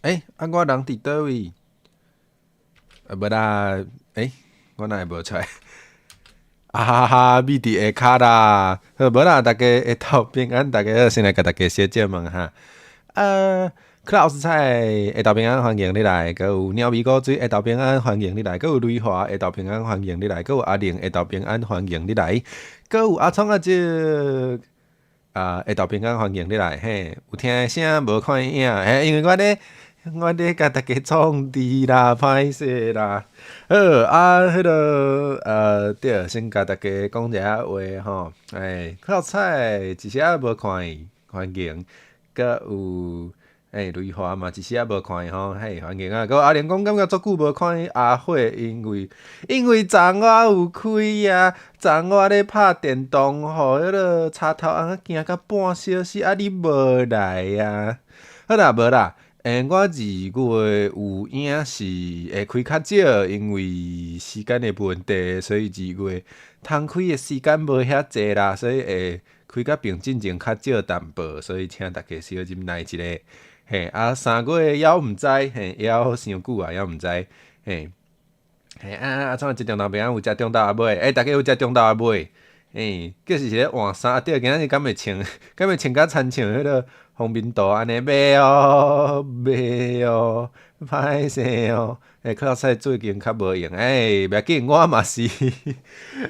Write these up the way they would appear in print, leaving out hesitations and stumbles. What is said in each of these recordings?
欸，啊，我人佇佗位？啊，無啦，欸，我哪會無出來？啊哈哈，米佇下跤啦。好，無啦，大家下晝平安，大家好，先來共大家小借問哈。克勞斯菜下晝平安，歡迎你來。閣有鳥味古水下晝平安，歡迎你來。閣有雷華下晝平安，歡迎你來。閣有阿玲下晝平安，歡迎你來。閣有阿聰阿叔。啊，下晝平安，歡迎你來。嘿，有聽聲無看影，嘿，因為我咧共大家創治啦，歹勢啦。好啊，彼個對，先共大家講一下話吼。欸，克勞菜一時仔無看伊，歡迎。閣有欸，雷華嘛，一時仔無看伊吼，嘿，歡迎啊。閣有阿玲講感覺足久無看阿火，因為昨我有開啊，昨我咧拍電動，予彼個插頭翁仔行到半小時，啊你無來啊。好啦，無啦。欸，我二月有影是會開較少，因為時間的問題，所以二月通開的時間無遐濟啦，所以會開甲比進前較少淡薄，所以請大家小忍耐一下。嘿，啊，3月猶毋知，嘿，猶傷久啊，猶毋知，嘿，嘿啊啊，創一中晝平安有食中晝仔未？欸，大家有食中晝仔未？欸，就是咧換衫，對，今仔日敢會穿，敢會穿甲親像彼個封面圖按呢？袂哦，袂哦，歹勢哦。欸，克勞菜最近較無閒，欸，袂要緊，我嘛是，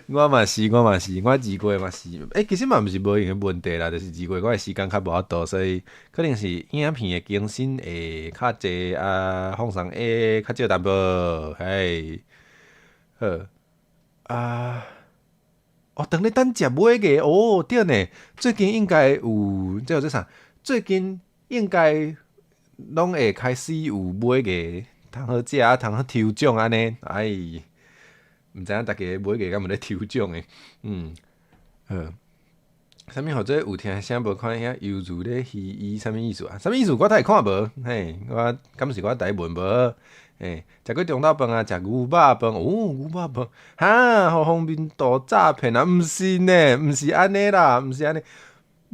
我嘛是，我嘛是，我二月嘛是，欸，其實嘛毋是無閒的問題啦，就是二月我的時間較無法度，所以可能是影片的更新會較濟啊，放送會較少淡薄，嘿，好，啊。哦，當咧等食尾牙哦，對呢，最近應該有，這叫做啥？最近應該攏會開始有尾牙通好食啊，通好抽獎按呢。哎，毋知影大家尾牙敢有咧抽獎的？嗯，好。啥物號做有聽聲無看影，猶如咧虛擬，啥物意思啊？啥物意思？我太看無，嘿，我敢是我台文無好？嘿，食過中晝飯啊，食牛肉飯，哦，牛肉飯，哈，予封面圖詐騙啊？毋是呢，毋是按呢啦，毋是按呢。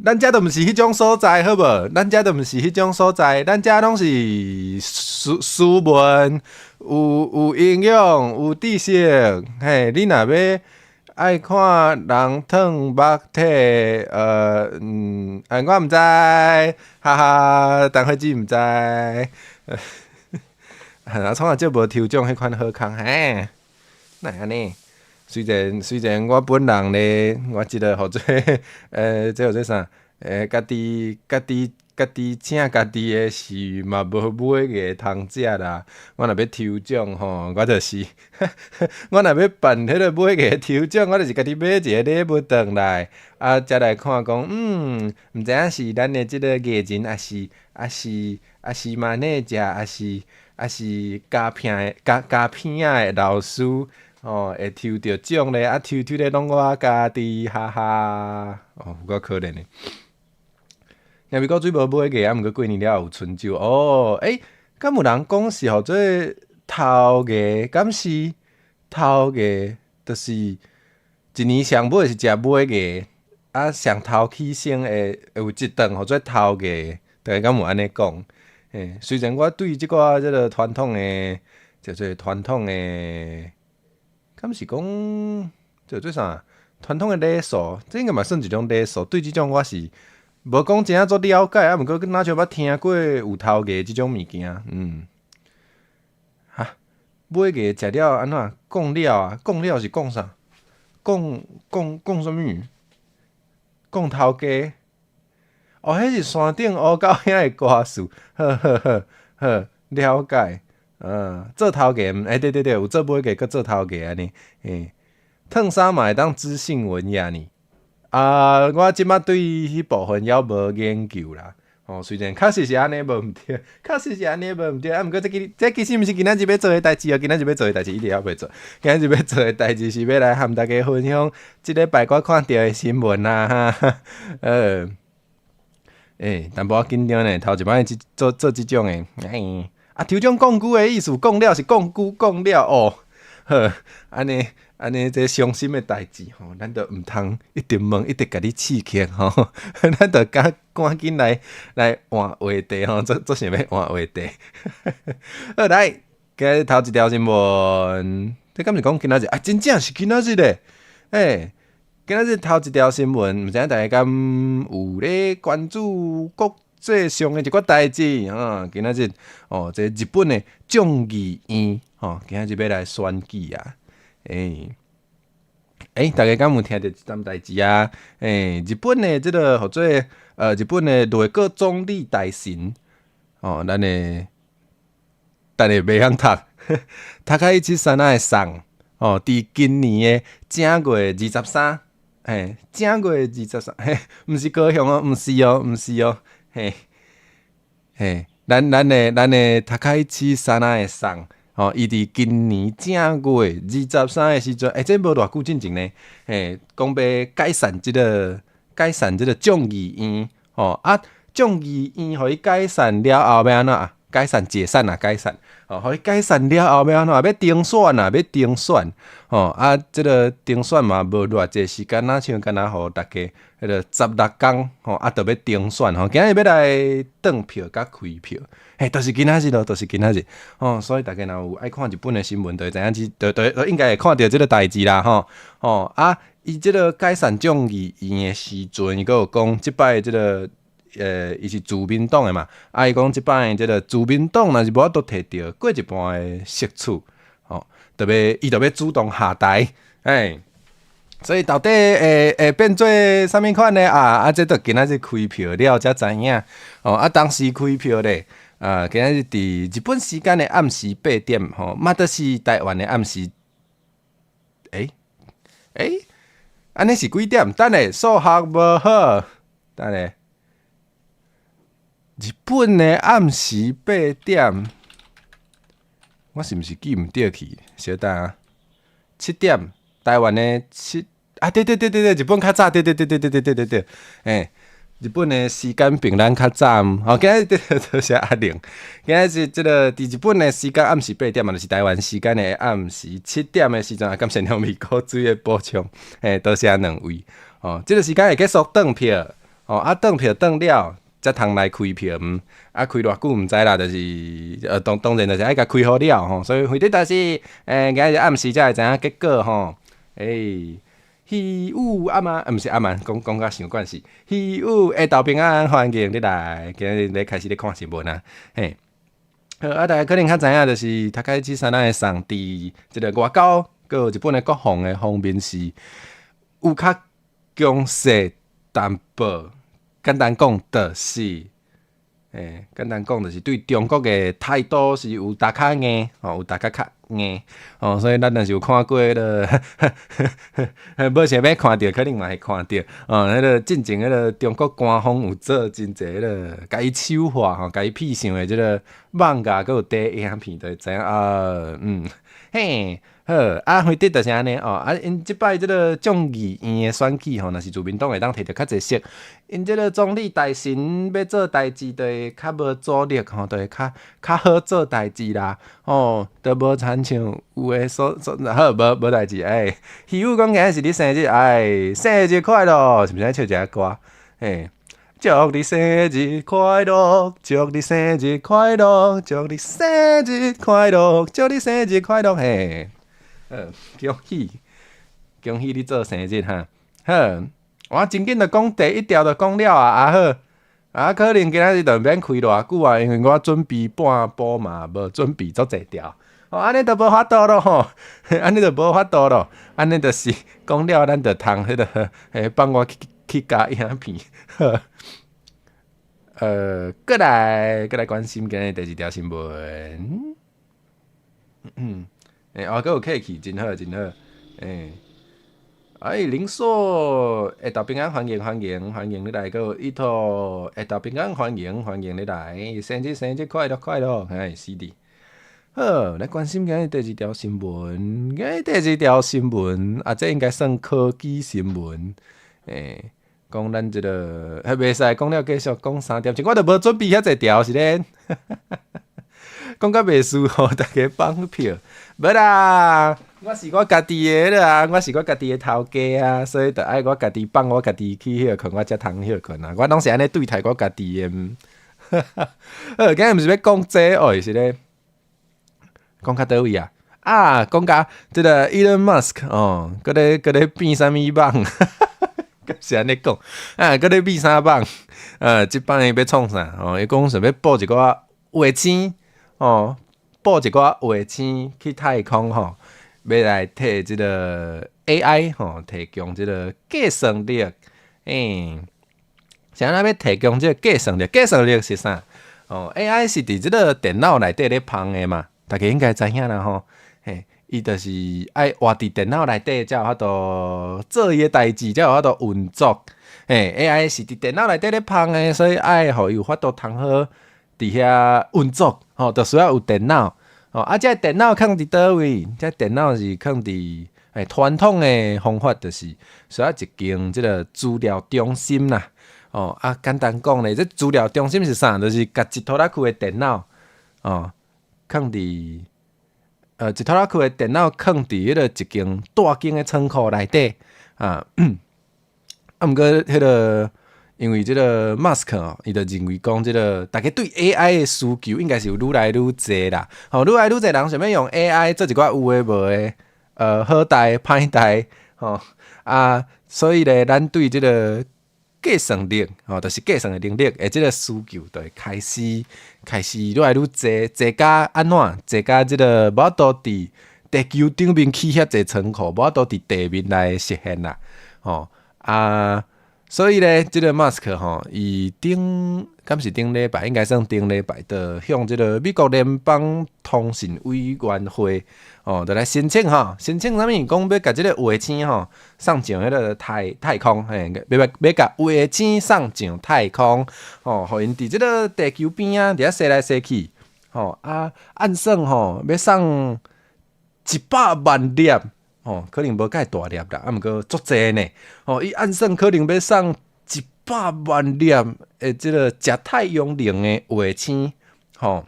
咱遮都毋是彼種所在，好無？咱遮都毋是彼種所在，咱遮攏是斯文，有營養，有知識。嘿，你若欲愛看人褪目體，哎，我毋知，哈哈，陳慧子毋知。啊，創啊少無抽獎彼款好康，嘿，哪會按呢？雖然我本人咧，我這個號做，這號做啥？家己請家己的是嘛無尾牙通食啦。我若欲抽獎吼，我就是，我若欲辦彼個尾牙抽獎，我就是家己買一個禮物轉來，啊，才來看講，毋知影是咱的這個藝人，抑是 manager，抑是膠片的膠片仔的老師，哦，會抽著獎咧，啊，抽抽咧攏我家己，哈哈，哦，有夠可憐的。若是講水無尾牙，啊，毋過過年了後有春酒哦。欸，敢有人講是號做頭牙？敢是頭牙？就是一年上尾是食尾牙，啊，上頭起先會有一頓號做頭牙，大家敢有按呢講？嘿，雖然我對這寡這個傳統的，叫做傳統的，敢是講叫做啥？傳統的禮數，這應該嘛算一種禮數。對這種我是無講真正足了解，啊，毋過若像捌聽過有頭牙這種物件，嗯。哈，尾牙食了按怎？講了啊？講了是講啥？講啥物？講頭家？哦，彼是山頂烏狗遐的歌詞，好好好，好了解。做頭家，欸，對對對，有做尾牙，閣做頭家按呢，嘿，褪衫嘛會當知性文雅呢。啊，我這擺對彼部分猶無研究啦。哦，雖然確實是按呢無毋對，確實是按呢無毋對。啊，毋過這其實毋是今仔日欲做的代誌哦，今仔日欲做的代誌一直猶袂做。今仔日欲做的代誌是欲來和大家分享這禮拜我看著的新聞啊。哈，欸，淡薄仔緊張呢，頭一擺做做這種的，欸，啊，抽獎講久的意思，講了是講久講了哦。好，按呢按呢，這傷心的代誌吼，咱就毋通一直問，一直共你刺激吼，咱就趕趕緊來來換話題吼，足足想欲換話題。好，來，今日頭一條新聞，這敢是講今仔日啊？真正是今仔日咧，欸，今仔日頭一條新聞，毋知影大家敢有咧關注國際上的一寡代誌吼？今仔日哦，這日本的眾議院吼，今仔日欲來選舉啊！欸欸，大家敢有聽著這樁代誌啊？欸，日本的這个號做日本的內閣總理大臣哦，咱的等下袂曉讀，高市早苗さん哦，佇今年的正月二十三，嘿，正月二十三，嘿，毋是高雄哦，毋是哦，毋是哦，嘿，嘿，咱的高市早苗さん。吼，伊佇今年正月二十三的時陣，欸，這無偌久進前呢，嘿，講欲解散這个解散這个眾議院，吼啊，眾議院予伊解散了後欲按怎啊？解散解散啊，解散，哦，予伊解散了後欲按怎？欲重選啊，欲重選，吼啊，這个重選嘛無偌濟時間，若像敢若予大家彼个16工，吼啊，就欲重選吼，今日欲來轉票佮開票，嘿，就是今仔日咯，就是今仔日，吼，所以大家若有愛看日本的新聞，就會知影這，就就應該會看著這个代誌啦，吼，吼啊，伊這个解散眾議院的時陣，伊閣有講，這擺這个。伊是自民黨的嘛，啊，伊講這擺這个自民黨若是無法度摕著過一半的席次，吼，就欲伊就欲主動下台，欸，所以到底會變做啥物款呢？啊啊，這就今仔日開票了才知影，哦，啊，當時開票咧，啊，今仔日佇日本時間的暗時8點，吼，嘛就是台灣的暗時，欸欸，按呢是幾點？等下數學無好，等下。日本的暗時八點，我是毋是記毋著去？小等啊，7點，台灣的七啊，對對對對對，日本較早，對對對對對對對對對，欸，日本的時間比咱較早，吼，今日對多謝阿玲，今日是這个佇日本的時間暗時八點嘛，就是台灣時間的暗時七點的時陣，啊，感謝兩位古水的補充，欸，多謝兩位，哦，這个時間會結束轉票，哦，啊，轉票轉了。才通來開票，啊開偌久毋知啦，就是當當然就是愛共開好了吼，所以反正就是，欸，今日暗時才會知影結果吼。欸，喜雨阿媽，毋是阿媽，講講甲傷慣勢。喜雨下晝平安，歡迎你來，今日咧開始咧看新聞啊，嘿。好，啊，大家可能較知影，就是高市早苗さん佇這个外交，閣有日本的國防的方面是有較強勢淡薄。簡單講，就是，欸，簡單講就是對中國的態度是有淡較硬，吼，有淡較較硬，吼，所以咱若是有看過彼个，無想欲看著，可能嘛會看著，哦，彼个進前彼个中國官方有做真濟彼个，共伊醜化吼，共伊痞相的這个漫畫，閣有短影片，就會知影啊，嗯，嘿。好，啊，反正就是按呢哦，啊，𪜶這擺這个眾議院的選舉吼，若是自民黨會當摕著較濟席，𪜶這个總理大臣欲做代誌，就會較無阻力吼，就會較較好做代誌啦，吼，就無親像有的所所好無無代誌，欸，希有講今日是你生日，哎，生日快樂，是毋是愛唱一个歌？嘿，祝你生日快樂，祝你生日快樂，祝你生日快樂，祝你生日快樂，嘿。恭喜恭喜你做生日哈！好，我真緊就講第一條就講了啊，啊好，啊可能今仔日就毋免開偌久啊，因為我準備半晡嘛，無準備足濟條，哦，按呢就無法度咯吼，按呢就無法度咯，按呢就是講了，咱就通彼个，欸，放我去去加影片，好，過來過來關心今日第二條新聞，嗯。欸，哦，閣有客氣，真好，真好。欸，哎，林碩，下晝平安，歡迎歡迎歡迎你來，閣有一托，下晝平安，歡迎歡迎你來，生日生日快樂快樂，哎，是的。好，來關心今日第二條新聞，今日第二條新聞，啊，這應該算科技新聞。欸，講咱這个，彼袂使講了，繼續講3點鐘，我都無準備遐濟條是咧。講甲袂輸予大家放票，無啦，我是我家己的啦，我是我家己的頭家啊，所以著愛我家己放我家己去歇睏，我才通歇睏啊。我攏是按呢對待我家己的。好，今日毋是欲講這個，哦，是咧講較佗位啊？啊，講甲這個 Elon Musk 哦，閣咧閣咧變啥物蠓？敢是按呢講？啊，閣咧變啥蠓？這擺欲創啥？哦，伊講想欲布一寡衛星，哦，布一寡衛星去太空吼。欲來替這個 AI 吼提供這個計算力，欸，是按怎欲提供這個計算力？計算力是啥？哦，AI 是佇這個電腦內底咧芳的嘛，大家應該知影啦吼。嘿，伊就是愛活佇電腦內底，才有法度做伊的代誌，才有法度運作。嘿，AI 是佇電腦內底咧芳的，所以愛予伊有法度通好佇遐運作，吼，就需要有電腦。哦，啊，這個電腦囥佇佗位？這個電腦是囥佇傳統的方法，就是需要一間這個資料中心啦。哦，啊，簡單講咧，這資料中心是啥？就是共一拖拉庫的電腦，哦，囥佇一拖拉庫的電腦囥佇彼個一間大間的倉庫內底啊。啊，毋過彼個因為這個馬斯克哦，伊就認為講這個大家對 AI 的需求應該是有愈來愈濟啦。吼，愈來愈濟人想欲用 AI 做一寡有的無的，好代歹代，吼啊，所以咧，咱對這個計算力，吼，就是計算的能力的這個需求，就會開始開始愈來愈濟，濟甲按怎？濟甲這個無法度佇地球頂面起遐濟倉庫，無法度佇地面來實現啦，吼啊！所以咧，這個馬斯克吼，伊頂敢是頂禮拜，應該算頂禮拜，就向這個美國聯邦通訊委員會哦，就來申請吼，申請啥物？講欲共這個衛星吼送上彼個太太空，嘿，欲欲欲共衛星送上太空，吼，予𪜶佇這個地球邊仔佇遐踅來踅去，吼啊，按算吼欲送100萬粒。吼，可能無蓋大粒啦，啊，毋過足濟呢。吼，伊按算可能欲送一百萬粒的這個食太陽能的衛星，吼，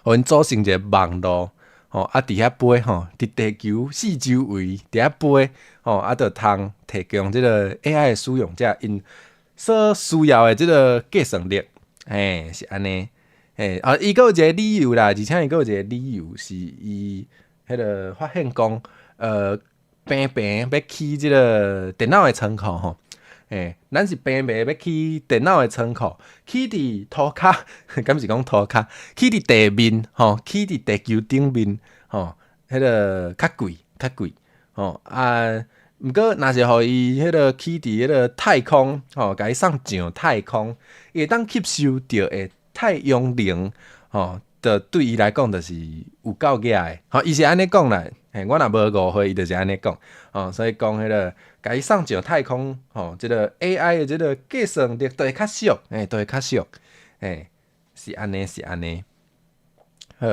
予𪜶組成一個網路，吼，啊，佇遐飛，吼，佇地球四周圍佇遐飛，吼，啊，就通提供這個 AI 的使用者𪜶所需要的這個計算力，嘿，是按呢，嘿，啊，伊閣有一個理由啦，而且伊閣有一個理由是伊彼個發現講。平平欲起這個電腦的倉庫吼，欸，咱是平平欲起電腦的倉庫，起佇塗跤，敢是講塗跤，起佇地面吼，起佇地球頂面吼，彼個較貴，較貴吼啊。毋過，若是予伊彼個起佇彼個太空吼，共伊送上太空，伊會當吸收著的太陽能吼，就對伊來講就是有夠額的，吼，伊是按呢講啦。嘿，我若無誤會，伊就是按呢講，吼，所以講彼個共伊送上太空，吼，這個 AI 的這個計算力就會較俗，嘿，就會較俗，嘿，是按呢，是按呢。好，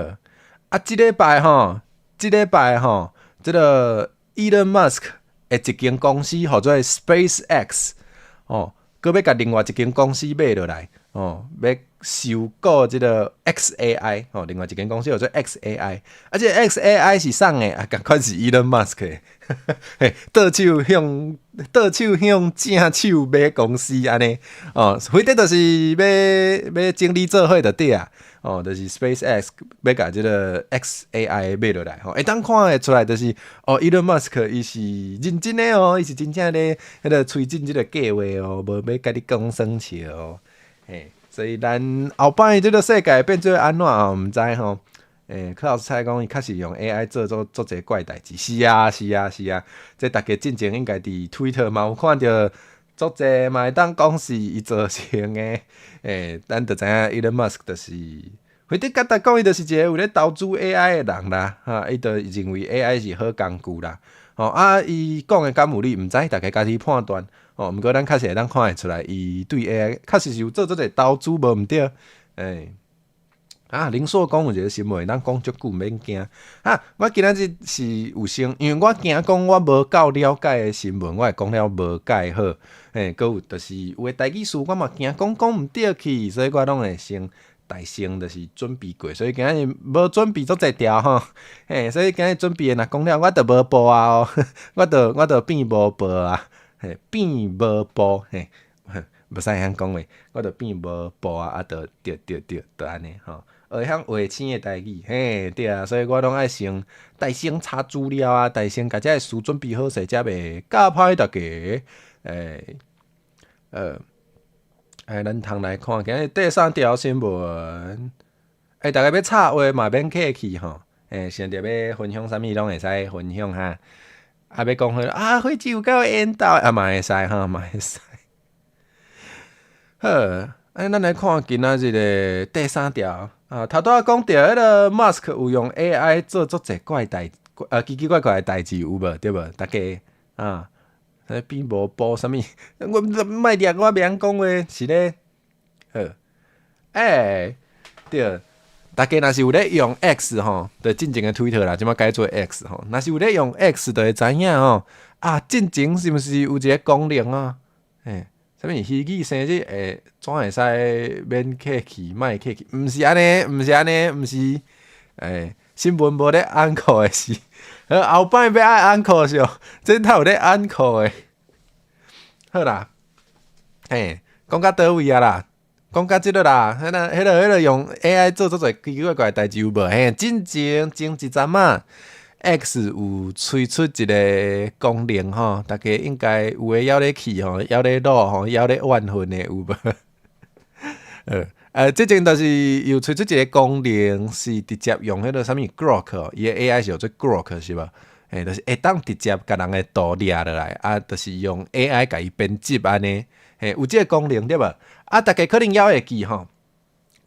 啊，這禮拜吼，這禮拜吼，這個 Elon Musk 的一間公司號做 SpaceX，哦，閣欲共另外一間公司買落來，哦，欲收購這個 XAI，哦，另外一間公司叫做 XAI，啊，這個 XAI 是啥的？啊，仝款是 Elon Musk 的，嘿，倒手向倒手向正手買公司按呢，哦，反正就是欲欲整理做伙就對啊，哦，就是 SpaceX 欲共這個 XAI 買落來，吼，會當看會出來，就是哦，Elon Musk 伊是認真的哦，伊是真正咧彼個推進這個計劃哦，無欲共你講耍笑哦，嘿。所以咱後擺這個世界變做按怎哦，毋知吼。欸，柯老師猜講伊確實用 AI 做做做這怪代誌，是啊是啊是啊。這大家進前應該佇 Twitter 嘛有看著足濟嘛會當講是伊造成的。欸，咱就知影 Elon Musk 就是，反正簡單講，伊就是一個有咧投資 AI 的人啦。哈，伊就認為 AI 是好工具啦。吼啊，伊講的敢有理，毋知，大家家己判斷。哦，毋過咱確實會當看會出來，伊對 AI 確實是有做足濟投資，無毋對。欸，啊，林碩講有一個新聞，咱講足久免驚。啊，我今仔日是有先，因為我驚講我無夠了解的新聞，我會講了無蓋好。嘿，閣有就是有的台語詞，我嘛驚講講毋對去，所以我攏會先大先就是準備過，所以今仔日無準備足濟條吼，嘿，所以今日準備的若講了，我就無報啊哦，我就變無報啊，嘿，變無報，嘿，無啥會曉講話，我就變無報啊，啊，就對對對，就按呢吼。會曉畫星的代誌，嘿，對啊，所以我攏愛先大先查資料啊，大先共這个事準備好勢，才袂教歹大家。欸，欸，咱通來看今日第三條新聞。欸，大家欲插話嘛免客氣吼，欸，想著欲分享啥物攏會使分享哈。啊，欲講彼啊，火雞有夠緣投啊，嘛會使吼，嘛會使。好，欸，咱來看今仔日的第三條。啊，頭拄仔講著彼个 Musk 有用 AI 做足濟怪代，奇奇怪怪的代誌有無？對無？大家啊，變無報啥物？我莫掠我袂曉講話，是咧。好，欸，對，大家若是有咧用 X 吼，就進前的 Twitter 啦，這擺改做 X 吼。若是有咧用 X，就會知影吼。啊，進前是毋是有一个功能啊？欸，啥物虛擬生日會怎會使免客氣，莫客氣？毋是按呢，毋是按呢，毋是。欸，新聞無咧按扣的是，後擺欲愛按扣是哦，這頭有咧按扣的。好啦，嘿，講到佗位啊啦？講到這个啦，彼个用 AI 做足濟奇奇怪怪的代誌有無？嘿，進前前一陣仔，X 有推出一个功能吼，大家應該有的猶咧去吼，猶咧擼吼，猶咧怨恨的有無？這陣就是有推出一个功能，是直接用彼个啥物 Grok，伊的 AI 是叫做 Grok 是無？嘿，就是會當直接共人的圖掠落來，啊，就是用 AI 共伊編輯按呢，嘿，有這个功能對無？啊，大家可能猶會記吼，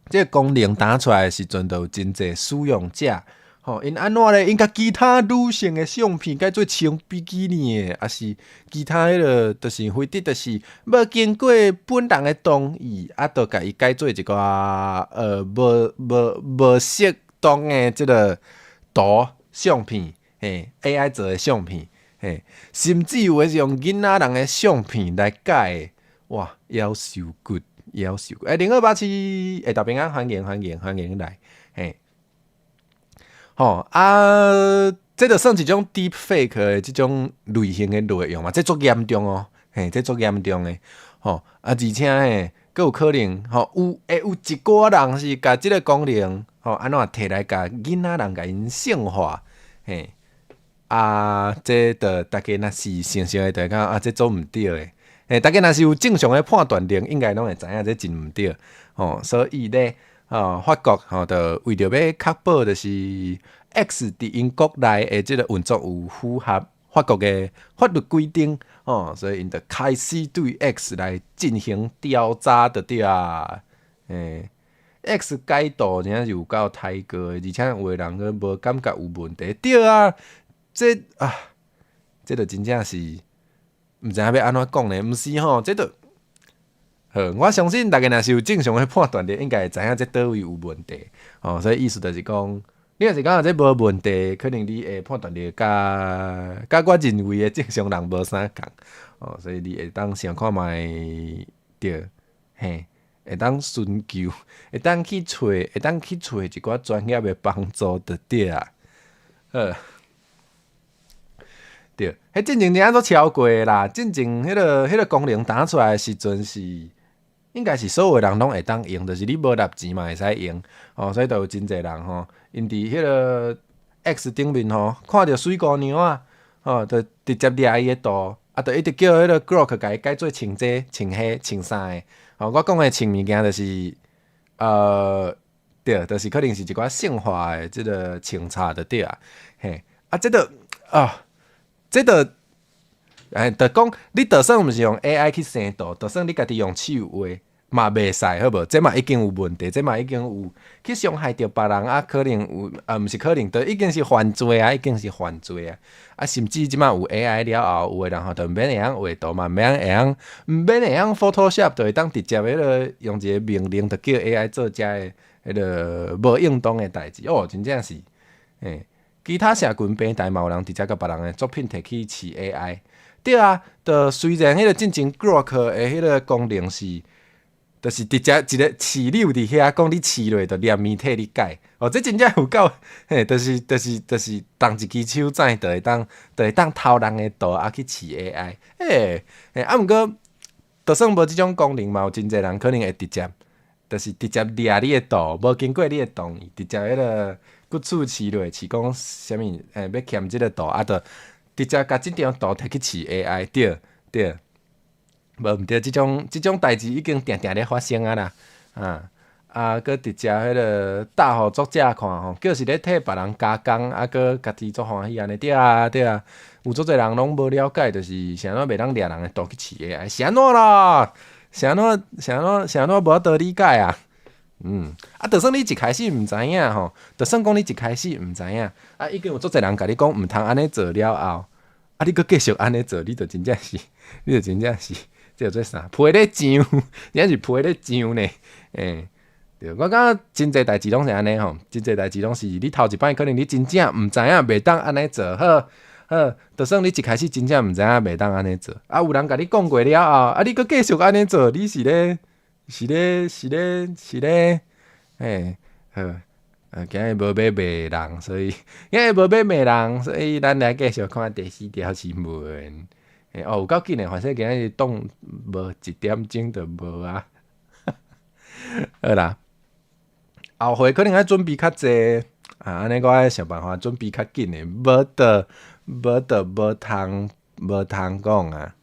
這个功能彈出來的時陣，就有真濟使用者，吼，𪜶按怎咧？𪜶共其他女性的相片改做穿比基尼的，抑是其他彼个，就是非得就是無經過本人的同意，啊，就共伊改做一寡無適當的這个圖相片，嘿，AI 做的相片，嘿，甚至有的是用囡仔人的相片來改的，哇，夭壽骨，夭壽骨！欸，0287，欸，大平安，歡迎歡迎歡迎來，嘿。吼啊，這就算一種 deep fake 的這種類型的內容嘛，這足嚴重哦，嘿，這足嚴重的，吼啊，而且嘿，閣有可能吼，有會有一寡人是共這个功能吼，按怎提來共囡仔人共𪜶性化，嘿，啊，這就大家若是想想的，就會感覺啊，這足毋對的，嘿，大家若是有正常的判斷力，應該攏會知影這真毋對，吼，所以咧。哦，法國吼，就為著欲確保就是 X 佇𪜶國內的這个運作有符合法國的法律規定，吼，所以𪜶就開始對 X 來進行調查，就對啊。欸，X 改圖真正是有夠刣過的，而且有的人閣無感覺有問題，對啊，這啊，這就真正是毋知影欲按怎講呢？毋是吼，這就。好，我相信大家若是有正常的判斷力，應該會知影這佗位有問題。吼，所以意思就是講，你若是感覺這無問題，可能你的判斷力佮我認為的正常人無啥仝。哦，所以你會當想看覓，對，嘿，會當尋求，會當去揣一寡專業的幫助就對啊。好。對，彼進前真正都超過啦。進前彼个功能彈出來的時陣是，應該是所有人攏會當用，就是你無納錢嘛會使用。吼，所以就有真濟人吼，𪜶佇彼个 X 頂面吼，看著媠姑娘仔，吼，就直接掠伊的圖，啊，就一直叫彼个 Grok 共伊改做穿這、穿彼、穿啥的。吼，我講的穿物件就是，對，就是可能是一寡性化的這个穿插就對啊。嘿，啊，這個啊。這就，哎，就講你就算毋是用 AI 去生圖，就算你家己用手畫嘛袂使，好無？這嘛已經有問題，這嘛已經有去傷害著別人啊，可能有啊，毋是可能，就已經是犯罪啊，已經是犯罪啊！啊，甚至這馬有 AI 了後，有的人吼就毋免會曉畫圖嘛，毋免會曉 Photoshop，就會當直接彼个用一个命令，就叫 AI 做遮的彼个無應當的代誌，哦，真正是，欸。其他社群平台嘛有人直接共別人的作品提去試 AI，對啊，就雖然彼個進前 Grok 的彼個功能是，就是直接一个飼料佇遐，講你飼落就連面替你改。哦，這真正有夠，嘿，就是動一支手指就會當偷人的圖啊去飼 AI。欸，嘿，啊，毋過，就算無這種功能嘛，有真濟人可能會直接，就是直接掠你的圖，無經過你的同意，直接彼个骨厝飼落，飼講啥物？欸，欲欠這个圖啊，就直接共這張圖提去飼 AI，對對。無毋對，這種代誌已經定定咧發生啊啦，啊啊，閣直接彼个貼予作者看吼，叫是咧替別人加工，啊，閣家己足歡喜按呢，對啊對啊，有足濟人攏無了解，就是是按怎袂當掠人的圖去飼 AI，是按怎啦？是按怎？是按怎？是按怎無法度理解啊？啊，就算你一開始毋知影吼，就算講你一開始毋知影，啊，已經有足濟人共你講毋通按呢做了後，啊，你閣繼續按呢做，你就真正是。這叫做啥？皮咧上，真正是皮咧上呢。欸，對，我感覺真濟代誌攏是按呢吼，真濟代誌攏是你頭一擺可能你真正毋知影袂當按呢做，好，好，就算你一開始真正毋知影袂當按呢做，啊，有人共你講過了後，啊，你閣繼續按呢做，你是咧，是咧，是咧，是咧，欸，好，今日無欲罵人，所以今日無欲罵人，所以咱來繼續看第四條新聞。欸，哦，有夠緊的，反正今日擋無一點鐘就無啊。好啦，後回可能愛準備較濟啊，按呢我愛想辦法準備較緊的，無得無得無通無通講啊。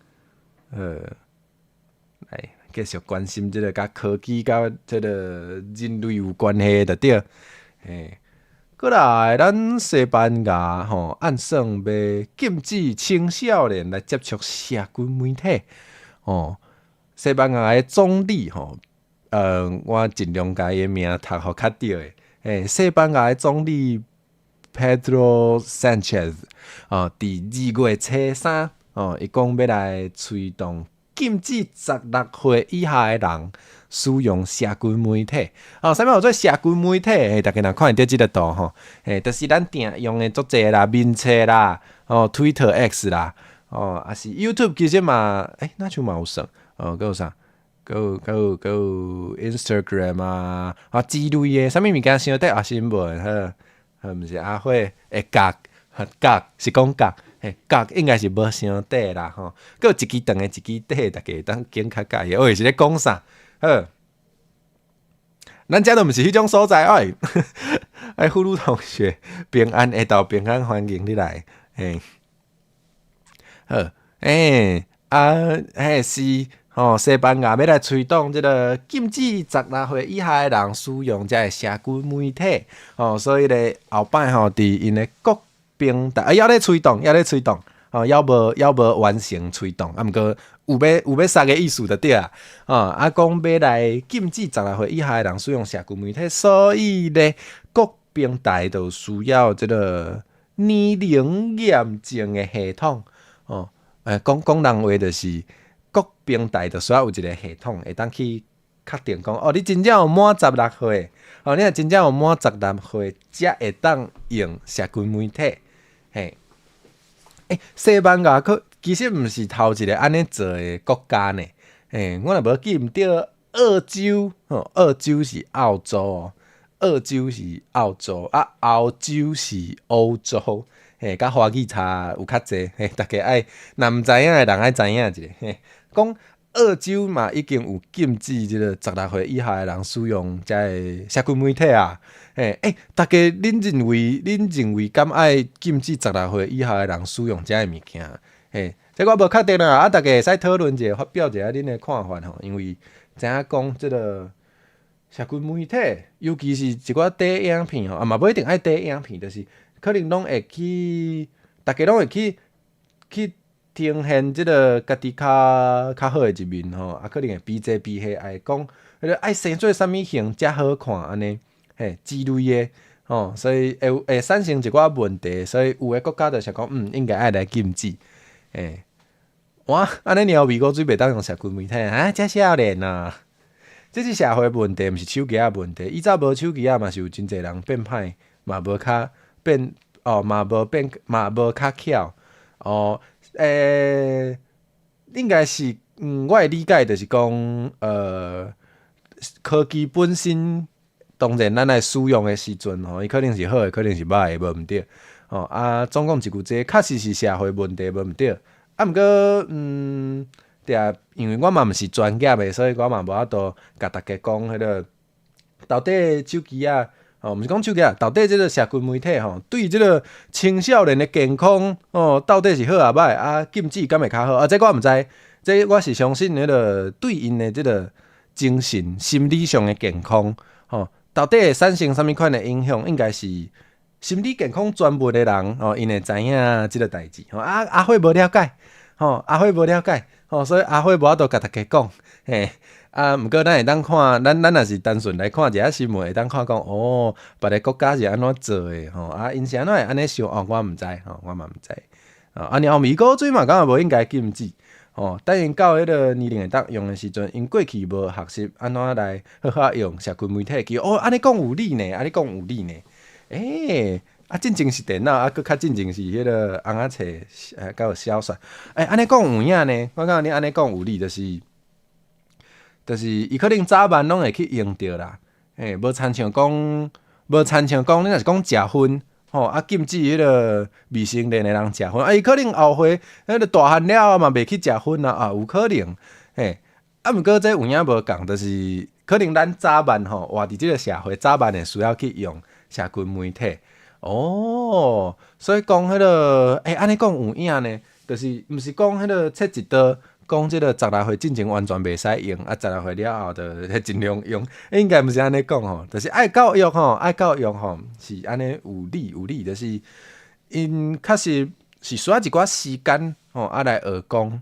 來繼續關心這个佮科技佮這个人類有關係的就對。嘿，過來，咱西班牙吼，按算欲禁止青少年來接觸社群媒體。哦，西班牙的總理吼，我盡量共伊的名讀予較對的。欸，西班牙的總理 Pedro Sanchez 哦，佇2月初3哦，伊講欲來催動禁止16歲以下的人使用社群媒體。哦，啥物叫做社群媒體？欸，大家若看著這个圖吼，欸，就是咱定用的足濟啦，面冊啦，哦，Twitter X 啦，哦，抑是 YouTube 其實嘛，欸，若像嘛有算，哦，閣有啥？閣有 Instagram 啊，啊之類的，啥物物件相綴啊新聞，好，好，毋是阿慧會角，角是講角，嘿，角應該是無相綴啦吼。閣有一支長的，一支短的，大家會當揀較佮意。哦，是咧講啥？好，咱遮都毋是彼種所在，哎，哎，呼嚕同學平安下晝平安歡迎你來，嘿，好，欸，啊，嘿是。吼，西班牙欲來催動這个禁止16歲以下的人使用這个社群媒體，吼，所以咧後擺吼，佇𪜶的國平台，啊，猶咧催動，猶咧催動，吼，猶無完成催動，啊，毋過有欲殺的意思就對啊，吼，啊，講欲來禁止十六歲以下的人使用社群媒體，所以咧各平台就需要這个年齡驗證的系統，哦，欸，講講人話就是。各平台就需要有一个系統，會當去確定講，哦，你真正有滿十六歲，哦，你若真正有滿十六歲，才會當用社群媒體。嘿，欸，西班牙可其實毋是頭一个按呢做的國家呢。欸，我若無記毋對，澳洲，吼，澳洲是澳洲哦，澳洲是澳洲，啊，歐洲是歐洲，嘿，佮華語差有較濟，嘿，大家愛若毋知影的人愛知影一下，嘿。講澳洲嘛已經有禁止這个十六歲以下的人使用遮个社群媒體啊，嘿，欸，大家恁認為敢愛禁止十六歲以下的人使用遮个物件？嘿，這我無確定啦，啊，大家會使討論一下，發表一下恁的看法吼，因為知影講這个社群媒體，尤其是一寡短影片吼，啊嘛無一定愛短影片，就是可能攏會去，大家攏會去呈現這个家己較好的一面吼，啊，可能會比這比彼，愛講彼个愛生做啥物型才好看按呢，嘿之類的吼，所以會產生一寡問題，所以有的國家就是講，應該愛來禁止，嘿，哇，按呢爾美國水袂當用社群媒體啊，遮少年啊，這是社會問題，毋是手機仔問題。以前無手機仔嘛是有真濟人變歹，嘛無較變哦，嘛無變嘛無較巧哦。欸，應該是，我的理解就是講，科技本身，當然咱來使用的時陣吼，伊可能是好的，可能是歹的，無毋對。吼啊，總講一句，這確實是社會問題，無毋對。啊，毋過，對啊，因為我嘛毋是專業的，所以我嘛無法度共大家講彼個到底手機仔，吼，毋是講手機仔，到底這個社群媒體吼，對這個青少年的健康，吼，到底是好抑歹啊？禁止敢會較好？啊，這我毋知，這我是相信彼個對𪜶的這個精神、心理上的健康，吼，到底會產生啥物款的影響？應該是心理健康專門的人，吼，𪜶會知影這個代誌。吼，啊，阿火無了解，吼，阿火無了解，吼，所以阿火無法度共大家講，嘿。啊，毋過咱會當看，咱若是單純來看一下新聞，會當看講，哦，別个國家是按怎做的，吼，啊，𪜶是按怎會按呢想，哦，我毋知，吼，我嘛毋知。啊，爾後米高水嘛，感覺無應該禁止，吼，等𪜶到彼個年齡會當用的時陣，𪜶過去無學習按怎來好好用社群媒體，其實哦，按呢講有理呢，按呢講有理呢，啊，進前是電腦，啊，閣較進前是彼個尪仔冊，閣有小說，按呢講有影呢，我感覺你按呢講有理，就是伊可能早晚攏會去用著啦，無親像講，你若是講食薰，吼，啊禁止彼個未成年的人食薰，啊伊可能後歲彼個大漢了後嘛袂去食薰啊，啊有可能，嘿，啊毋過這有影無仝，就是可能咱早晚吼活佇這個社會，早晚會需要去用社群媒體，哦，所以講彼個，按呢講有影呢，就是毋是講彼個切一刀。講這個16歲進前完全袂使用，啊，16歲了後就盡量用，應該毋是按呢講吼，就是愛教育吼，愛教育吼，是按呢有理有理，就是𪜶確實是需要一寡時間吼，啊來學講，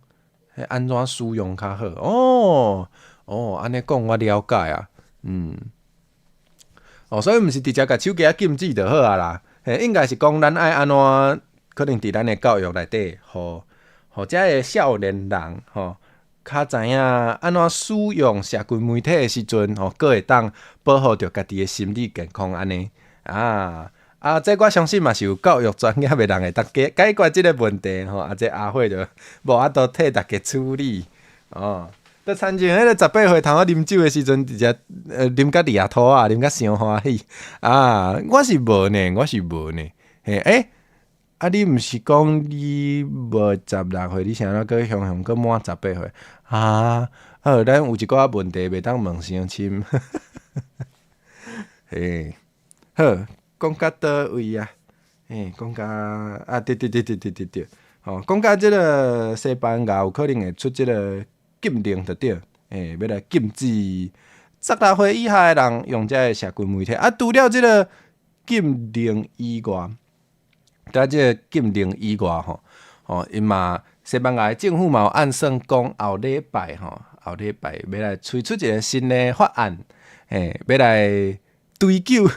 按怎使用較好。哦哦，按呢講我了解啊，哦，所以毋是直接共手機仔禁止就好啊啦，嘿，應該是講咱愛按怎，可能佇咱的教育內底，予遮个少年人吼，較知影按怎使用社群媒體的時陣吼，閣會當保護著家己的心理健康按呢啊啊！這我相信嘛是有教育專業的人會當解決這個問題吼，啊，這阿火就無法度替大家處理哦。就親像彼個18歲頭仔啉酒的時陣，直接啉甲掠塗仔，啉甲傷歡喜啊！我是無呢，我是無呢，嘿欸。啊！你毋是講你無16歲，你啥物閣雄雄閣滿十八歲？啊！好，咱有一寡問題袂當問傷深。嘿，好，講到佗位啊？嘿，講到啊，對對對對對對對，吼，講到這個西班牙有可能會出這個禁令，就對，嘿，欲來禁止16歲以下的人用這个社群媒體。啊，除了這個禁令以外，除了這個禁令以外，吼，吼，𪜶嘛，西班牙的政府嘛有按算講後禮拜，吼，後禮拜欲來推出一個新的法案，嘿，欲來追究責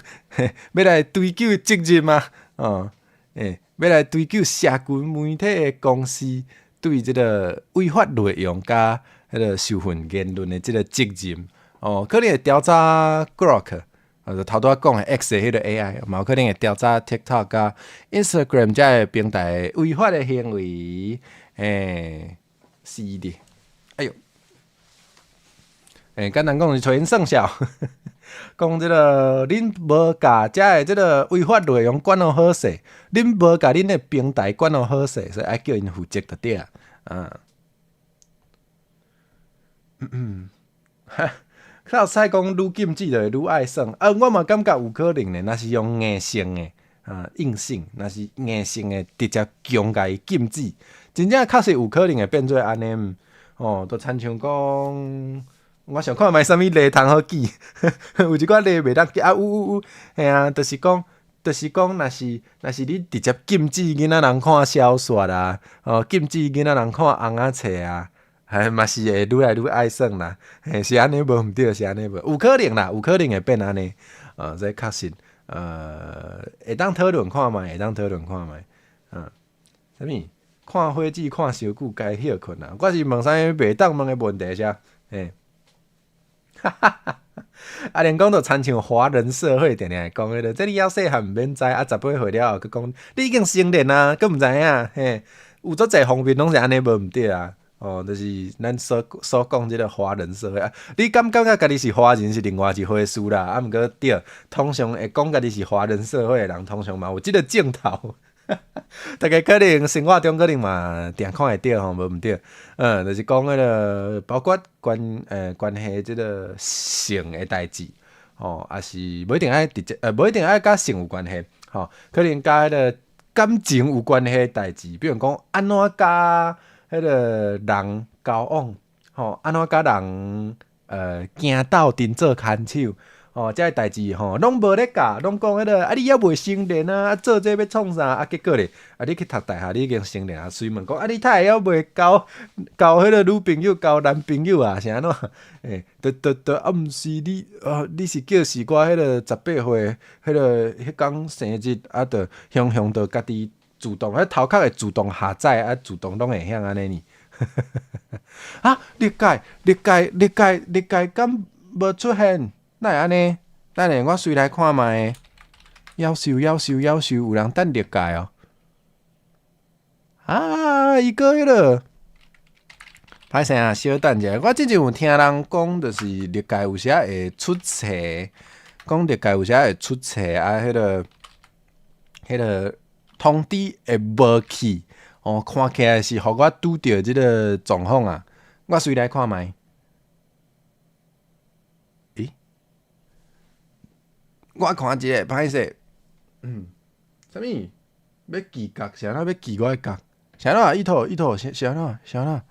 任啊，哦，嘿，欲來追究社群媒體的公司對這個違法內容佮彼個受訓言論的這個責任，哦，可能會調查 Grok。啊，就頭拄仔講的 X 的彼個 AI，嘛有可能會調查 TikTok 佮 Instagram 遮个平台違法的行為，欸，是的，哎喲，欸，簡單講是揣𪜶算數，講這個恁無共遮个這個違法內容管予好勢，恁無共恁的平台管予好勢，所以愛叫𪜶負責就對啊，啊，哈。較使講愈禁止就會愈愛耍，啊，我嘛感覺有可能呢。若是用硬性的，啊，硬性，若是硬性的直接強共伊禁止，真正確實有可能會變做按呢，哦，就親像講，我想看覓啥物例通好舉，有一寡例袂當舉啊，有有有，嘿啊，就是講，若是你直接禁止囡仔人看小說啊，哦，禁止囡仔人看尪仔冊啊。嘿，嘛是會愈來愈愛耍啦，嘿，是按呢無毋對，是按呢無，有可能啦，有可能會變按呢，這確實，會當討論看覓，會當討論看覓，啥物？看火子看傷久，該歇睏啊！我是問啥物袂當問的問題啥？嘿，哈哈哈！啊，連講到親像華人社會，定定會講彼個，這你猶細漢毋免知，啊，18歲了後，閣講你已經成年啊，閣毋知影，嘿，有足濟方面攏是按呢無毋對啊。哦，就是咱所講這个華人社會啊。你敢感覺家己是華人是另外一回事啦。啊，毋過對，通常會講家己是華人社會的人，通常嘛有這个鏡頭。大家可能生活中可能嘛定看會著吼，無毋對。就是講彼个包括關係這个性的代誌，吼，抑是無一定愛直接，無一定愛佮性有關係，吼，可能佮彼个感情有關係的代誌，比如講按怎佮彼个人交往，吼，按怎佮人行鬥陣做牽手，吼，這个代誌吼，攏無咧教，攏講彼个啊，你猶未成年啊，啊做這欲創啥？啊結果咧，啊你去讀大學，你已經成年啊，隨問講啊，你哪會猶未交交彼个女朋友、交男朋友啊？是按怎？欸，對對對，啊毋是你啊，你是叫是我彼个18歲，彼个彼工生日啊，就雄雄就家己自動，彼頭殼會自動下載啊，自動攏會曉按呢呢。啊，歷屆歷屆歷屆歷屆敢無出現？哪會按呢？等下我隨來看覓。夭壽夭壽夭壽，有人等歷屆哦。啊，伊閣彼个歹勢啊，小等者。我之前有聽人講，就是歷屆有時仔會出錯，講歷屆有時仔會出錯啊，彼个通知會無去哦，看起來是予我拄著這个狀況啊。我隨來看覓。咦？我看一下，歹勢，啥物？欲記角是按怎欲記我的角？是按怎？意圖意圖是是按怎？是按怎？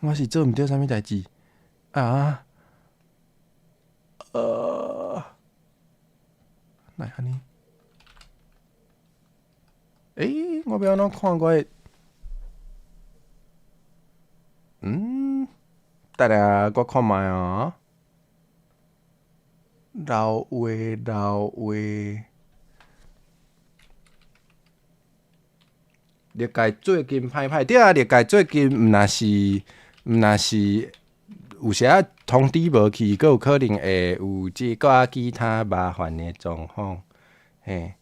我是做毋著啥物代誌？啊？哪會按呢？欸，我欲按怎看我的？等下我看覓啊。老話老話，歷屆最近歹歹，對啊，歷屆最近毋若是毋若是有時仔通知無去，閣有可能會有一寡其他麻煩的狀況，嘿。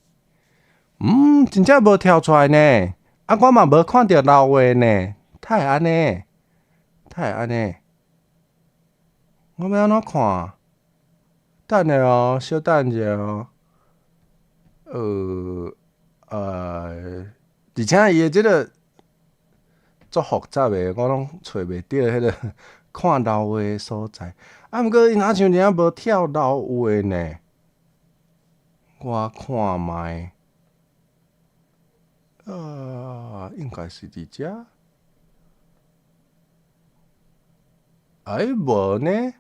真正無跳出來呢，啊，我嘛無看著老話呢，哪會按呢？哪會按呢？我欲按怎看？等下哦，小等一下哦。而且伊的這个足複雜的，我攏揣袂著彼个看老話的所在。啊，毋過伊若像真正無跳老話呢？我看覓。啊，應該是佇遮。欸，無呢？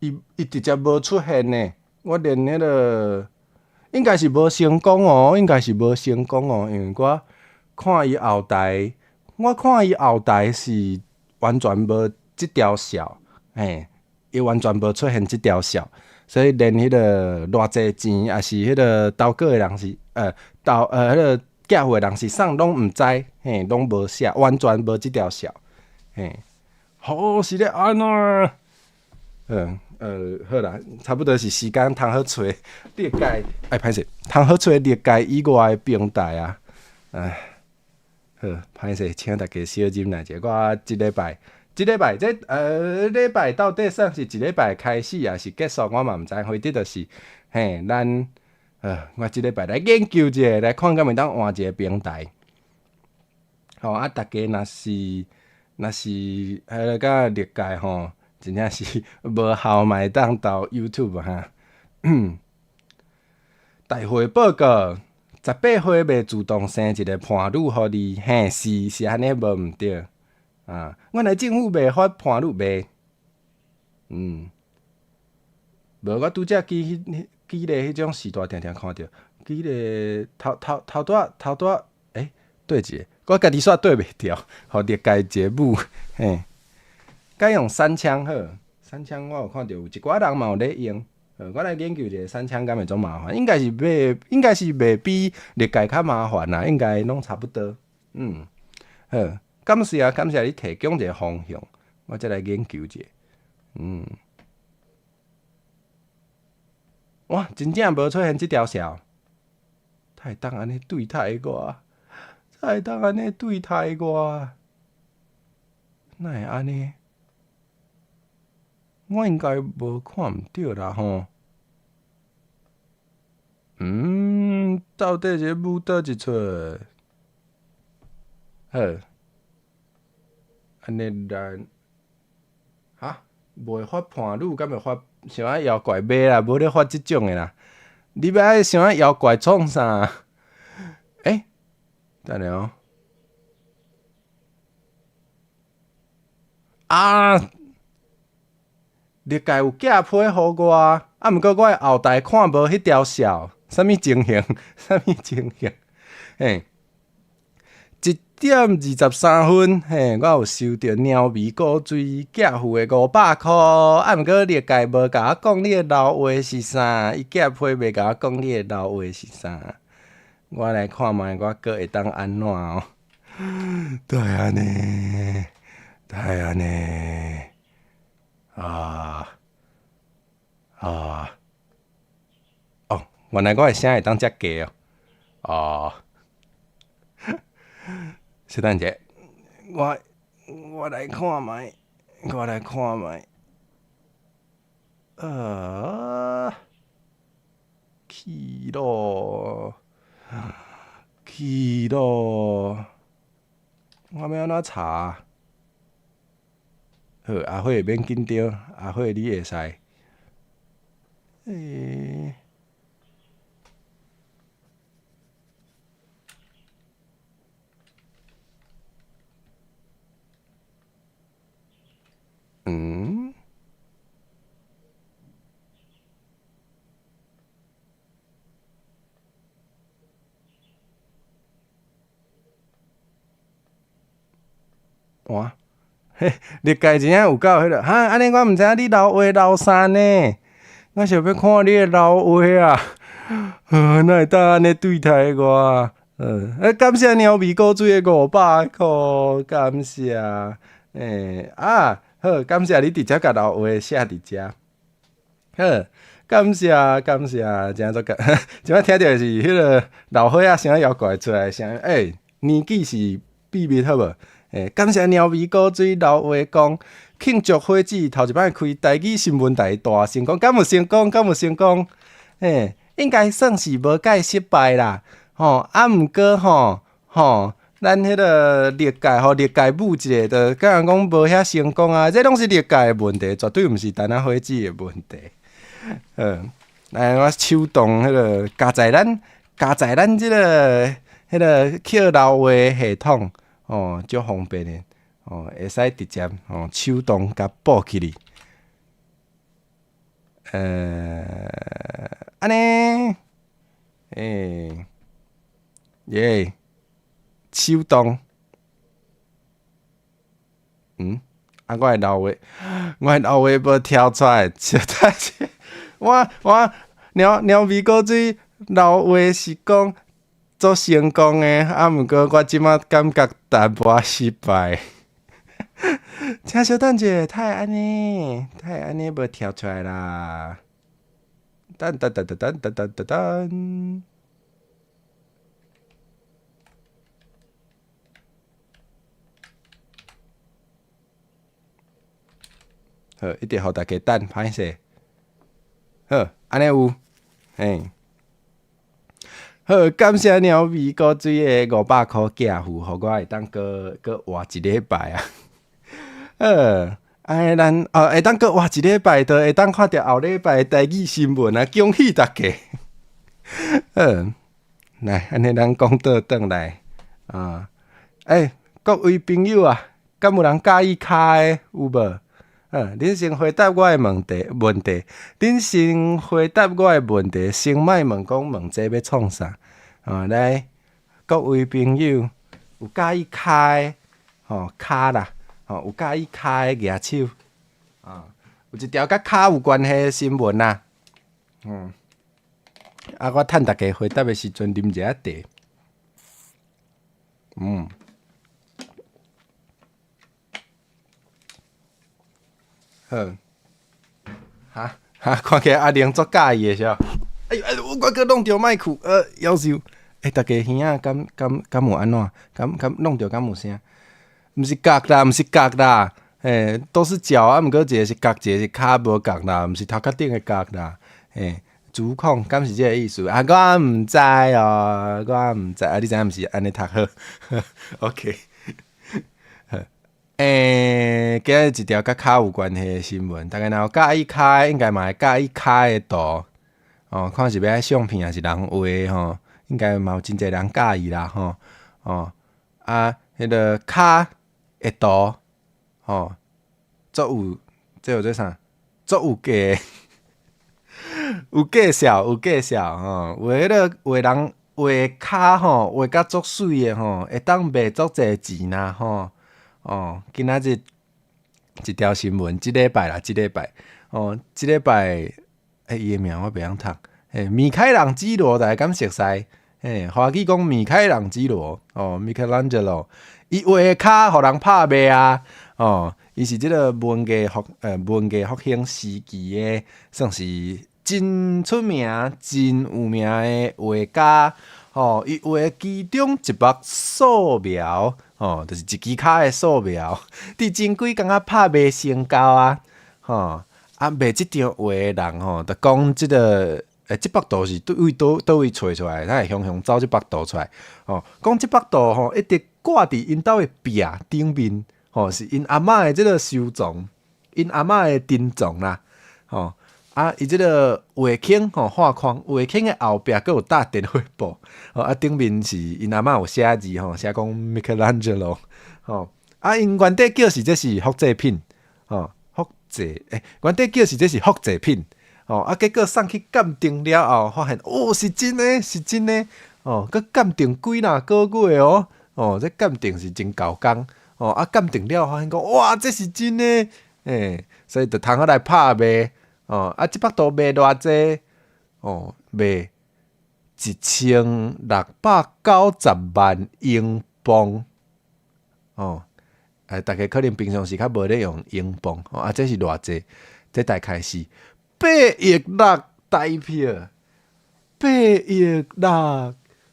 伊直接無出現呢。我連彼个應該是無成功哦，應該是無成功哦，因為我看伊後台，我看伊後台是完全無這條線，嘿，伊完全無出現這條線，所以連彼个偌濟錢，抑是彼个投稿的人是，投彼个寄付的人是啥攏毋知，嘿，攏無寫，完全無這條線，嘿，好是咧按怎？好啦，差不多是時間通好揣歷屆，哎，歹勢，通好揣歷屆以外的平台啊，唉，好，歹勢，請大家小忍耐者，我這禮拜，這禮拜這禮拜到底算是一禮拜開始抑是結束，我嘛毋知，反正就是，嘿，咱，我這禮拜來研究一下，來看敢會當換一个平台。吼啊，大家若是彼个佮歷屆吼，真正是無效嘛會當投 YouTube 哈。大會報告，18歲袂自動生一个伴侶予你，嘿，是按呢無毋對。啊，原來政府袂發伴侶袂。無我拄才記彼記咧彼種時代，定定看著，記咧頭頭頭拄仔頭拄仔，欸，對一个，我家己煞對袂著，予歷屆一個母，嘿。改用三槍好，三槍我有看著有一寡人嘛有咧用，我來研究一下三槍敢會足麻煩，應該是袂比歷屆較麻煩啦，應該攏差不多。好，感謝啊，感謝你提供一个方向，我再來研究一下。哇，真正無出現這條線，哪會當按呢對待我？哪會當按呢對待我？哪會按呢？我應該無看毋著啦吼。嗯，到底是舞佗一出？好，按呢咱，哈，袂發伴侶，敢會發想愛妖怪袂啦，無咧發這種的啦。你欲愛想愛妖怪創啥？欸，等下哦。啊！歷屆有寄批予我，啊，毋過我的後台看無彼條線，啥物情形？啥物情形？嘿，1點23分，嘿，我有收著貓味古錐寄付的500箍，啊，毋過歷屆無共我講你的老話是啥，伊寄批袂共我講你的老話是啥，我來看覓我閣會當按怎哦？對按呢，對按呢，啊啊，哦，原來我的聲會當遮低哦，哦。小等者，我來看覓，我來看覓，去咯，去咯，我欲按怎查？好，阿火免緊張，阿火你會使。欸嗯？哇！嘿，歷屆真正有夠彼個，哈！按呢我毋知影你留話留啥呢？我想欲看你的留話啊！哪會當按呢對待我？欸，感謝貓味古錐的500箍，感謝。欸，啊，好，感謝你直接共留話寫佇遮。好，感謝感謝，真足感，這擺聽著是彼個老歲仔聲妖怪出來的聲音。欸，年紀是秘密好無？欸，感謝貓味古錐留話講，慶祝火子頭一擺開台語新聞台大成功，敢有成功？敢有成功？欸，應該算是無介失敗啦。吼，啊，毋過吼吼，咱彼個歷屆吼，歷屆舞一個，就敢若講無遐成功啊！這攏是歷屆的問題，絕對毋是陳仔火子的問題。好，來我手動彼個加載咱，加載咱這個彼個扣留話系統，哦，足方便的，哦，會使直接哦手動共報起去。按呢，欸，耶，手動，嗯，啊，我的老話，我的老話無跳出來，小等下，我我貓貓味古錐老話是講足成功的，啊，毋過我這擺感覺淡薄仔失敗。請稍等者，哪會按呢，哪會按呢無跳出來啦？噔噔噔噔噔噔噔噔。好，一直予大家等，歹勢。好，按呢有，嘿。好，感謝貓味古錐的500箍寄付，予我會當閣閣活一禮拜啊！好，按呢咱哦會當閣活一禮拜，就會當看著後禮拜的台語新聞啊！恭喜大家！好，來，按呢咱講倒轉來啊！欸，各位朋友啊，敢有人佮意跤的有無？恁先回答我的問題，問題，恁先回答我的問題，先莫問講問這欲創啥？啊，來，各位朋友，有佮意跤的，吼跤啦，吼有佮意跤的舉手，啊，有一條佮跤有關係的新聞啦，嗯，啊，我趁大家回答的時陣，啉一下茶，嗯。好，哈哈，看起來阿玲足佮意的是無？哎呦哎呦，我閣弄著麥克，夭壽！欸，大家耳仔敢敢敢有按怎？敢敢弄著敢有聲？毋是角啦，毋是角啦，嘿，都是腳啊，毋過一个是角，一个是跤無仝啦，毋是頭殼頂的角啦，嘿，主控敢是這个意思？啊，我毋知哦，我毋知，啊，你知影毋是按呢讀好？OK，欸，今日一條佮跤有關係的新聞，大家若有佮意跤，應該嘛會佮意跤的圖，哦，看是欲愛相片抑是人畫吼，應該嘛有真濟人佮意啦吼，哦，啊，彼个跤的圖，吼，足有，這有做啥？足有價，有介紹，有介紹吼，有彼个畫人畫跤吼，畫甲足媠的吼，會當賣足濟錢啦吼。哦，今仔日一條新聞，這禮拜啦，這禮拜，哦，這禮拜，欸，伊的名我袂曉讀，嘿，米開朗基羅大家敢熟似？嘿，華語講米開朗基羅，哦，Michelangelo，伊畫的跤予人拍賣啊，哦，伊是這个文藝復興時期的，算是真出名、真有名的畫家，吼，伊畫的其中一幅素描。吼，就是一支跤的素描，佇前幾工仔拍賣成交啊，吼，啊賣這張畫的人吼，就講這个，欸，這幅圖是佗位佗佗位揣出來，他會雄雄走這幅圖出來，吼，講這幅圖吼一直掛佇𪜶兜的壁頂面，吼，是𪜶阿嬤的這个收藏，𪜶阿嬤的珍藏啦，吼，啊，伊這个畫框吼，畫框畫框的後壁閣有搭電火布，吼，啊，頂面是𪜶阿嬤有寫字吼，寫講 Michelangelo，吼，啊，𪜶原底叫是這是複製品，吼，複製，欸，原底叫是這是複製品，吼，啊，結果送去鑑定了後，發現哦，是真的，是真的，哦，閣鑑定幾若個月哦，哦，這鑑定是真猴工，哦，啊，鑑定了發現講，哇，這是真的，欸，所以就通好來拍賣。哦，啊，這幅圖賣偌濟？哦，賣1690萬英鎊。哦，欸，大家可能平常時較無咧用英鎊，哦，啊，這是偌濟？這大概是8億6台票，八億六，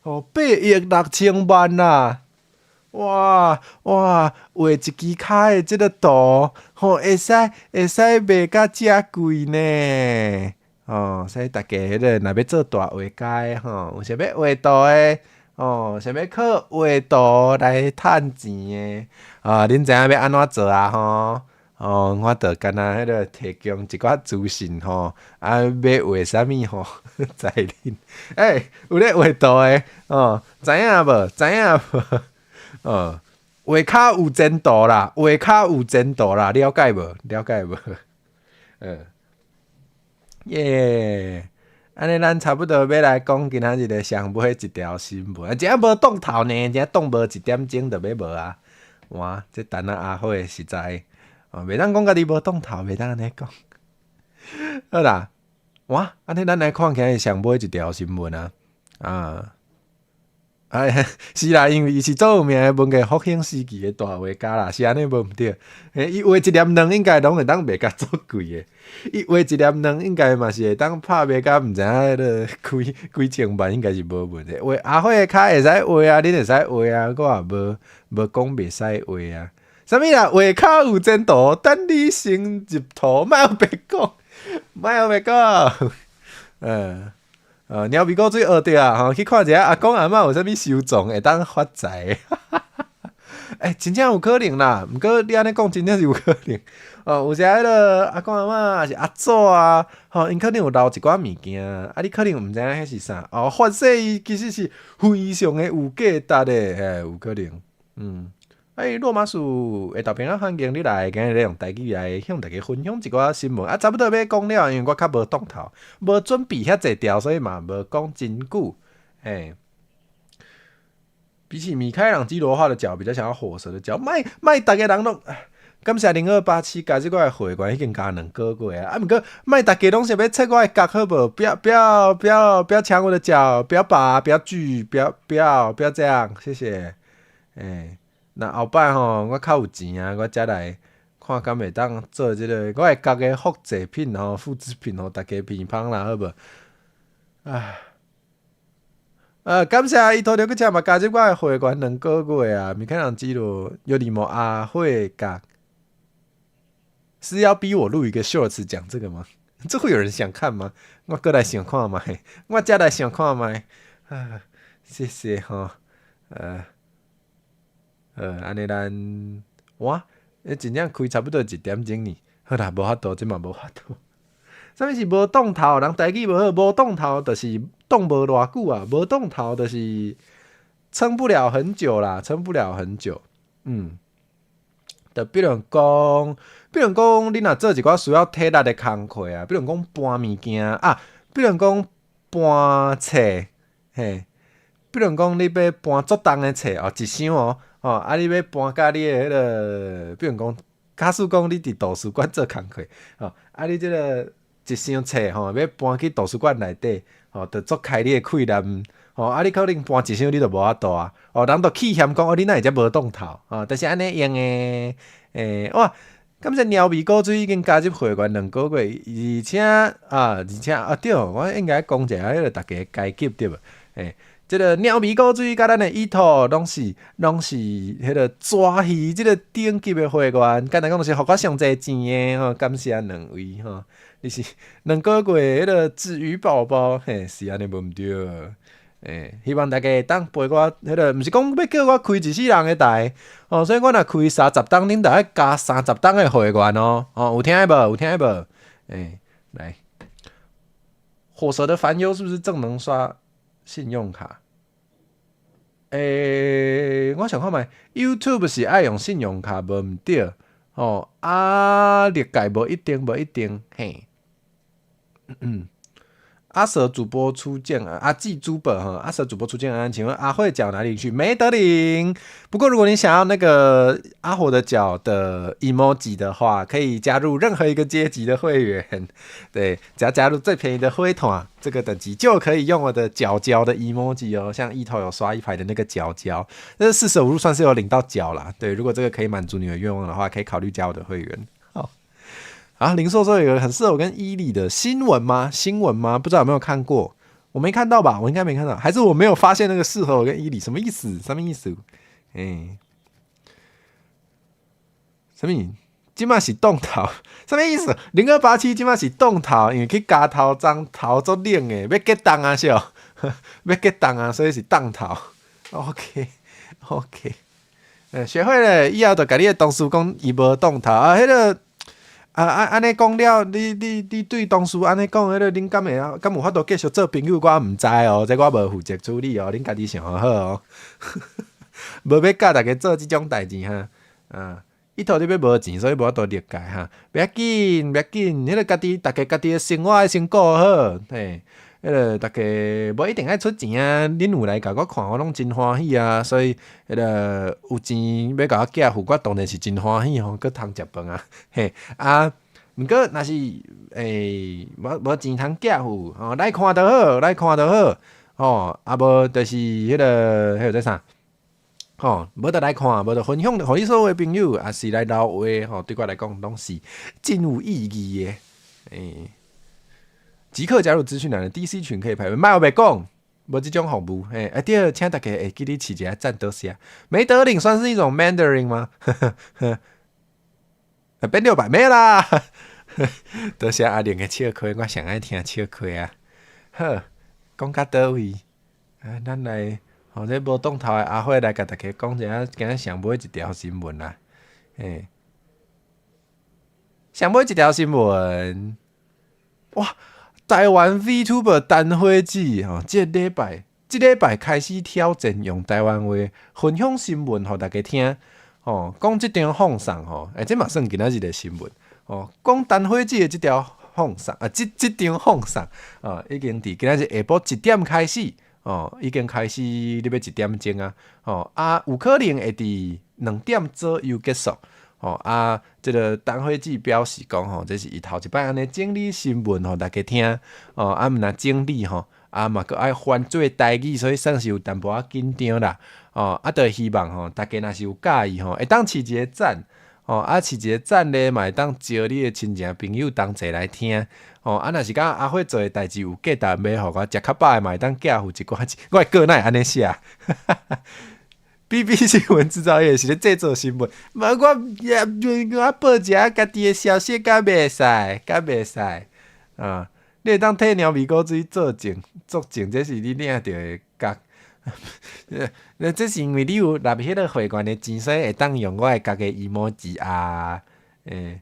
哦，8億6千萬啊！哇哇，畫一支跤的這个圖，吼，會使賣甲遮貴呢？哦，所以大家彼个若欲做大畫家的吼，有想欲畫圖的，哦，想欲靠畫圖來趁錢的，啊，恁知影欲按怎做啊？吼，哦，我就干焦彼个提供一寡資訊吼，啊，欲畫啥物吼，在恁，欸，有咧畫圖的，哦，知影無？知影無？哦，畫跤有前途啦，畫跤有前途啦，了解無？了解無？嗯，耶！按呢，咱差不多欲來講今仔日的上尾一條新聞，真正無當頭呢，真正擋無一點鐘就欲無啊！哇，這等仔阿火實在，哦，袂當講家己無當頭，袂當按呢講。好啦，哇，按呢咱來看今日上尾一條新聞啊，啊。哎，是啦，因為伊是足有名的文藝復興時期的大畫家啦，是按呢無毋對。欸，伊畫一粒卵應該攏會當賣甲足貴的，伊畫一粒卵應該嘛是會當拍賣甲毋知影彼个幾幾千萬，應該是無問題。畫阿火的跤會使畫啊，恁會使畫啊，我也無無講袂使畫啊。啥物啦？畫跤有前途，等你先入土，莫欲白講，莫欲白講。嗯。貓咪古水學著啊，吼，去看一下阿公阿嬤有啥物收藏會當發財。欸，真正有可能啦，毋過你按呢講，真正是有可能。哦，有時彼个阿公阿嬤抑是阿祖啊，吼，𪜶可能有留一寡物件，啊，你可能毋知影彼是啥，哦，發現伊其實是非常的有價值的，嘿，有可能，嗯。欸，羅馬書下晝平安歡迎你來，今日用台語來向大家分享一寡新聞。啊，差不多欲講了，因為我較無當頭，無準備遐濟條，所以嘛無講真久。欸，比起米開朗基羅畫的腳，比較想要火蛇的腳。莫莫，逐个人攏感謝0287加這個會員已經加2個月啊！啊，毋過莫逐家攏想欲切我的角好無？不要不要不要不要搶我的腳！不要拔，不要鋸，不要不要不要這樣，謝謝。欸，那後擺吼，我較有錢啊，我才來看敢會當做這个我的角的複製品吼，複製品予大家鼻芳啦，好無？唉，感謝伊托劉個車嘛加入我的會員2個月啊！米開朗基羅有禮貌阿會甲，是要逼我錄一個 shorts 講這個嗎？這會有人想看嗎？我閣來想看覓，我才來想看覓。啊，謝謝吼。按呢咱哇，真正開差不多1點鐘呢。好啦，無法度，這嘛無法度。啥物是無凍頭？人台語無好，無凍頭就是凍無偌久啊，無凍頭就是撐不了很久啦，撐不了很久。就比如講，你若做一寡需要體力的工課啊，比如講搬物件啊，比如講搬冊，嘿，比如講你欲搬足重的冊哦，一箱哦，哦，啊，你欲搬佮你的彼個，比如講，假使講你佇圖書館做工課，吼，啊，你這個一箱冊吼，欲搬去圖書館內底，吼，就足開你的氣力，吼，啊，你可能搬一箱你就無法度啊，哦，人就氣嫌講，哦，你哪會遮無凍頭，哦，就是按呢用的，哇，感謝貓味古水已經加入會員2個月，而且啊，對，我應該講一下彼個大家階級對無？這個貓味古水佮咱的伊托攏是彼個抓魚這個頂級的會員，簡單講就是予我上濟錢的吼，感謝兩位吼。你是2個月彼個紙魚寶寶，嘿，是按呢無毋對。希望大家會當陪我，彼個毋是講欲叫我開一世人的台，哦，所以我若開30冬，恁著愛加30冬的會員哦，哦，有聽無？有聽無？來，火蛇的煩憂是不是正能刷信用卡？我想看覓，YouTube 是愛用信用卡無毋對，哦，啊，歷屆無一定，無一定，嘿。阿蛇主播初見啊，阿紀主播哈，阿蛇主播初見安，請問阿慧腳哪裡去？沒得領。不過如果你想要那個阿火的腳的 emoji 的話，可以加入任何一個階級的會員。對，只要加入最便宜的灰團這個等級，就可以用我的腳腳的 emoji 哦。像一頭有刷一排的那個腳腳，那四捨五入算是有領到腳啦。對，如果這個可以滿足你的願望的話，可以考慮加我的會員。好。啊，林碩說有個很適合我跟伊利的新聞嗎？新聞嗎？不知道有沒有看過？我沒看到吧？我應該沒看到，還是我沒有發現那個適合我跟伊利？什麼意思？什麼意思？欸，什麼？這馬是凍頭？什麼意思？0287這馬是凍頭，因為去加頭鬃頭足冷的，欲結凍啊是哦，欲結凍啊，所以是凍頭。OK，OK，學會了，以後就共你的同事講，伊無凍頭啊，彼個。啊啊！按呢講了，你對同事按呢講，彼個恁敢會曉，敢有法度繼續做朋友？我毋知哦，這我無負責處理哦，恁家己想好哦。無欲教大家做這種代誌哈。啊，伊頭你欲無錢，所以無法度理解哈。袂要緊，袂要緊，彼個家己，大家家己的生活愛先顧好，嘿。彼個大家無一定愛出錢啊，恁有來共我看，我攏真歡喜啊。所以彼個有錢欲共我寄付，我當然是真歡喜吼，閣通食飯啊，嘿啊。毋過若是無錢通寄付吼，來看就好，來看就好，吼啊無就是彼個這啥，吼無就來看，無就分享予你所有的朋友，抑是來留話吼，對我來講攏是真有意義的，即刻加入資訊欄的 DC 群可以排位，莫欲講，無這種服務，嘿，啊對，請大家會記得飼一下讚多謝。沒得領算是一種 Mandarin 嗎？變600沒啦，多謝阿玲的笑話，我上愛聽笑話啊。好，講到佗位，啊，咱來，予這無凍頭的阿火來共大家講一下，今仔上尾一條新聞啦，嘿，上尾一條新聞，哇！台灣 VTuber 陳火子吼，這禮拜開始挑戰用台灣話分享新聞，予大家聽。吼，講這張放送吼，這嘛算今仔日的新聞。吼，講陳火子的這條放送啊，這張放送啊，已經佇今仔日下晡1點開始，哦，已經開始咧欲1點鐘啊。吼啊，有可能會佇2點左右結束。吼啊，這個陳火子表示講吼，這是伊頭一擺按呢整理新聞予大家聽。哦，啊，毋若整理吼，啊嘛閣愛翻做台語，所以算是有淡薄仔緊張啦。哦，啊，就希望吼，大家若是有佮意吼，會當飼一個讚。吼，啊是一个讚咧，嘛會當招你的親情朋友同齊來聽。吼，啊若是感覺阿火做的代誌有價值，欲予我食較飽的，嘛會當寄付一寡錢。我的歌哪會按呢寫？BBC 新聞製造業是咧製作新聞，無我我報一下家己的消息，敢袂使？敢袂使？啊！你會當替貓咪古水作證，作證，這是你領著的角。那這是因為你有納彼個會員的錢，所以會當用我的家己 emoji 啊。欸，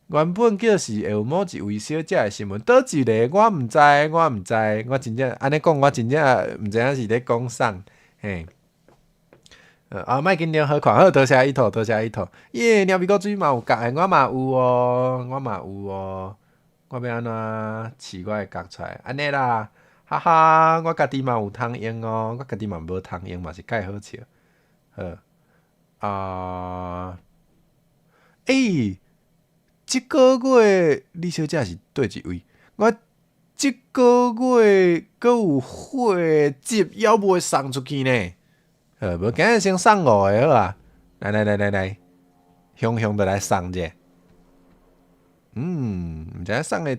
原本叫是會有某一位小姐的新聞，佗一个我毋知，我毋知，我真正按呢講，我真正毋知影是咧講啥。嘿，啊，莫緊張，好看，好，多謝伊托，多謝伊托。耶，貓咪古水嘛有角的，我嘛有哦，我嘛有哦。我欲按怎飼我的角出來？按呢啦，哈哈，我家己嘛有通用哦，我家己嘛無通用嘛是蓋好笑。好，啊，欸，這個月李小姐是佗一位？我這個月閣有匯集猶未送出去呢。好，無今日先送五个好啊！來來來來來，雄雄就來送者。嗯，毋知影送會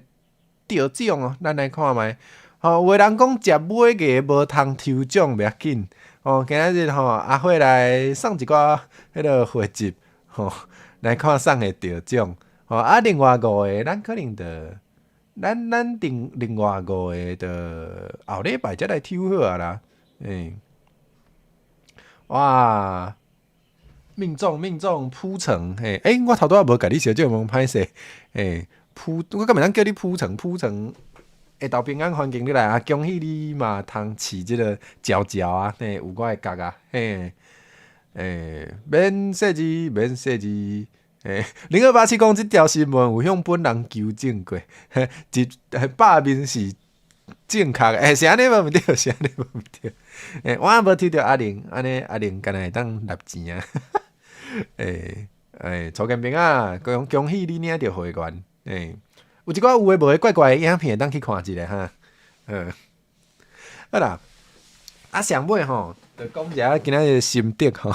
著獎哦，咱來看覓。吼，有的人講食尾牙無通抽獎，袂要緊。吼，今仔日吼阿火來送一寡彼个匯集，吼，來看送會著獎。吼，啊，另外五个，咱可能就，咱另外五个就後禮拜才來抽好啊啦。欸，哇！命中命中鋪成嘿，欸，我頭拄仔無共你小借問歹勢，欸，鋪我敢會當叫你鋪成鋪成，下晝平安環境你來啊，恭喜你嘛通飼這个鳥鳥啊，嘿，有我的角啊，嘿，欸，免設置免設置，欸，0287講這條新聞有向本人求證過，一百面是正確的，欸，是按呢無毋對，是按呢無毋對，欸，我無抽著阿玲，按呢阿玲敢若會當納錢啊。欸欸，曹建平啊，恭喜你領著會員，欸，有一寡有的無的怪怪的影片，會當去看一下哈。嗯，好啦，啊上尾吼，就講一下今仔日心得吼，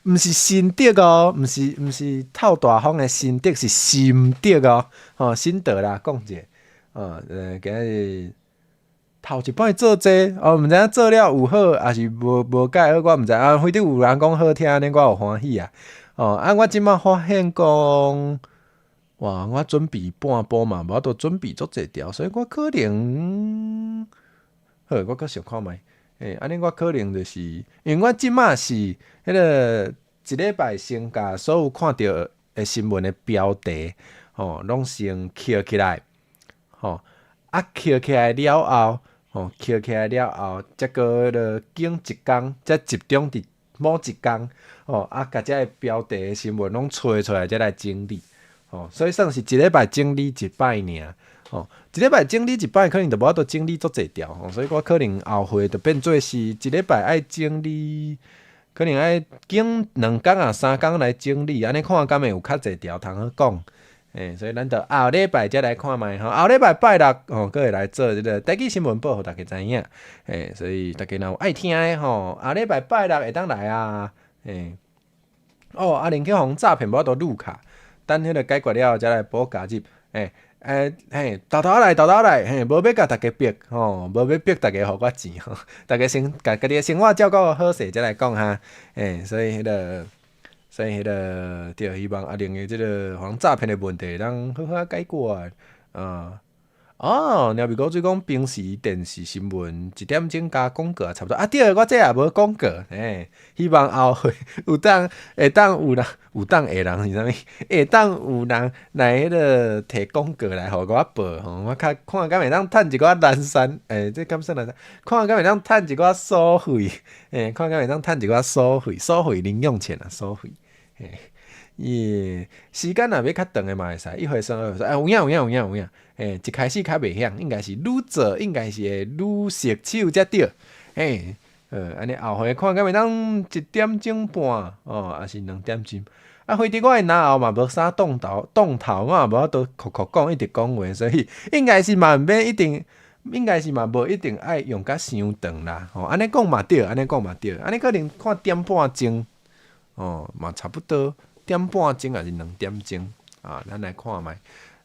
毋是心得哦，毋是透大風的心得，是心得哦，吼心得啦，講者，哦，今仔日頭一擺做這個，哦，毋知影做了有好，抑是無蓋好，我毋知啊。反正有人講好聽，按呢我有歡喜啊。哦，啊，我這擺發現講，哇，我準備半晡嘛，無法度準備足濟條，所以我可能，好，我閣想看覓，欸，按呢我可能就是，因為我這擺是彼个一禮拜先共所有看著的新聞的標題，吼，攏先抾起來，吼，啊，抾起來了後。吼，抾起來了後，才閣彼个揀一工，才集中佇某一工，吼，啊，共這个標題的新聞攏揣出來，才來整理，吼，所以算是一禮拜整理一擺爾，吼，一禮拜整理一擺，可能就無法度整理足濟條，吼，所以我可能後回就變做是一禮拜愛整理，可能愛揀兩工啊三工來整理，按呢看敢會有較濟條通好講。欸，所以咱就後禮拜才來看覓吼，後禮拜拜六吼，閣會來做這个台語新聞報，予大家知影。欸，所以大家若有愛聽的吼，後禮拜拜六會當來啊。欸，哦，阿玲去予人詐騙無法度入卡，等彼个解決了後才來補加入。欸欸嘿，沓沓來，沓沓來，嘿，無欲共大家逼吼，無欲逼大家予我錢吼，大家先共家己的生活照顧好勢，才來講哈。欸，所以彼个。所以彼个對，希望阿玲的這个予人詐騙的問題，通好好解決。啊，哦，貓咪古水講平時電視新聞一點鐘加廣告差不多。啊，對，我這也無廣告，嘿，希望後回有當會當有人有當會人是啥物？會當有人來彼个提廣告來予我報吼，我較看敢會當趁一寡南山，欸，這敢算南山？看敢會當趁一寡所費，欸，看敢會當趁一寡所費，所費零用錢啊，所費。嘿，耶，時間若欲較長的嘛會使，一回生二回熟，欸，有影有影有影有影，欸，一開始較袂曉，應該是愈做應該是會愈熟手才對，嘿，按呢後回看敢會當一點鐘半，哦，抑是兩點鐘，啊，反正我的腦後嘛無啥動頭動頭，我也無法度哭哭講，一直講話，所以應該是嘛毋免一定，應該是嘛無一定愛用甲傷長啦，吼，按呢講嘛對，按呢講嘛對，按呢可能看點半鐘。哦，嘛差不多，點半鐘抑是2點鐘啊？咱來看覓。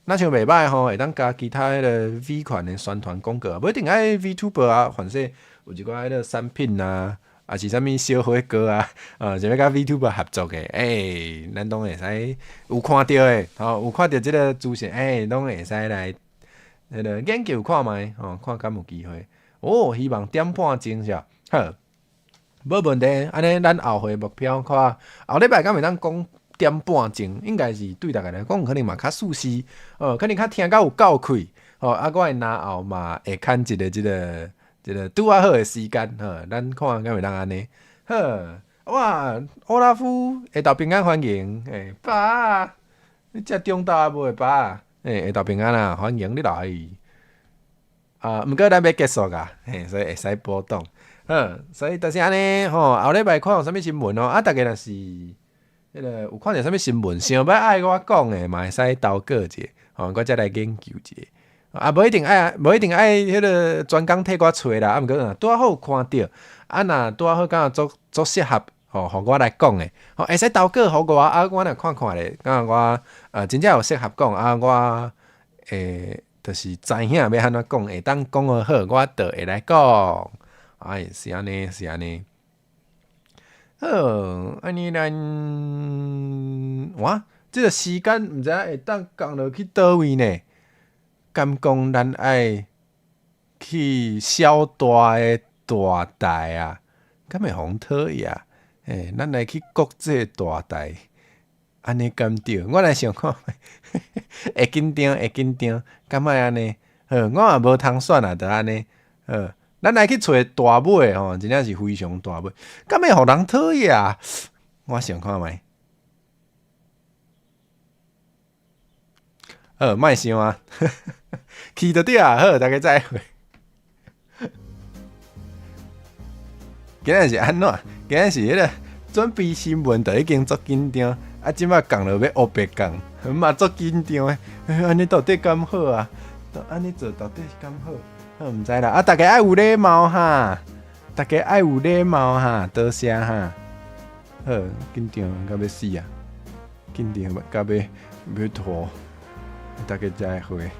若像袂䆀吼，會當共其他彼个 V 款的宣傳廣告，無一定愛 VTuber 啊，反正有一寡彼个產品啊，抑是啥物小火鍋啊，想欲佮 VTuber 合作的，欸，咱攏會使有看著的，吼，有看著這个資訊，欸，攏會使來彼个研究看覓，吼，看敢有機會。哦，希望點半鐘是好，無問題。按呢，咱後回目標看後禮拜敢會當講點半鐘，應該是對逐家來講可能嘛較舒適，哦，可能較聽較有夠氣，吼，啊，我的嚨喉嘛會牽一个這个這个拄仔好的時間，吼，咱看敢會當按呢，好，哇，奧拉夫下晝平安歡迎，欸，爸，你食中晝無的爸？欸，下晝平安啊，歡迎你來。啊，毋過咱欲結束啊，嘿，所以會使波動，好，所以就是按呢，吼，後禮拜看有啥物新聞哦，啊，逐家若是彼个有看著啥物新聞，想欲愛我講的，嘛會使投稿者，吼，我才來研究一下。啊，無一定愛，無一定愛彼个專工替我揣啦，啊，毋過若拄仔好有看著，啊，若拄仔好感覺足足適合，吼，予我來講的，吼，會使投稿予我，啊，我來看看咧，敢若我真正有適合講，啊，我會就是知影欲按怎講，會當講予好，我就會來講。哎，是按呢，是按呢。好，按呢咱哇，這个時間毋知影會當降落去佗位呢？敢講咱愛去小大的大台啊？敢會予人討厭？欸，咱來去國際大台，按呢敢對？我來想看覓，會緊張，會緊張，敢愛按呢？好，我也無通選啊，就按呢。好，咱來去揣大尾吼，真正是非常大尾，敢會予人討厭？我想看覓。好，莫想啊，去就對啊。好，大家再會。今仔是按怎？今仔是彼个準備新聞就已經足緊張，啊，這擺講落欲烏白講，嘛足緊張的。按呢到底敢好啊？按呢做到底是敢好？好，毋知啦。啊，逐家愛有禮貌哈，逐家愛有禮貌哈，多謝哈。好，緊張甲欲死啊！緊張甲欲欲吐，大家再會。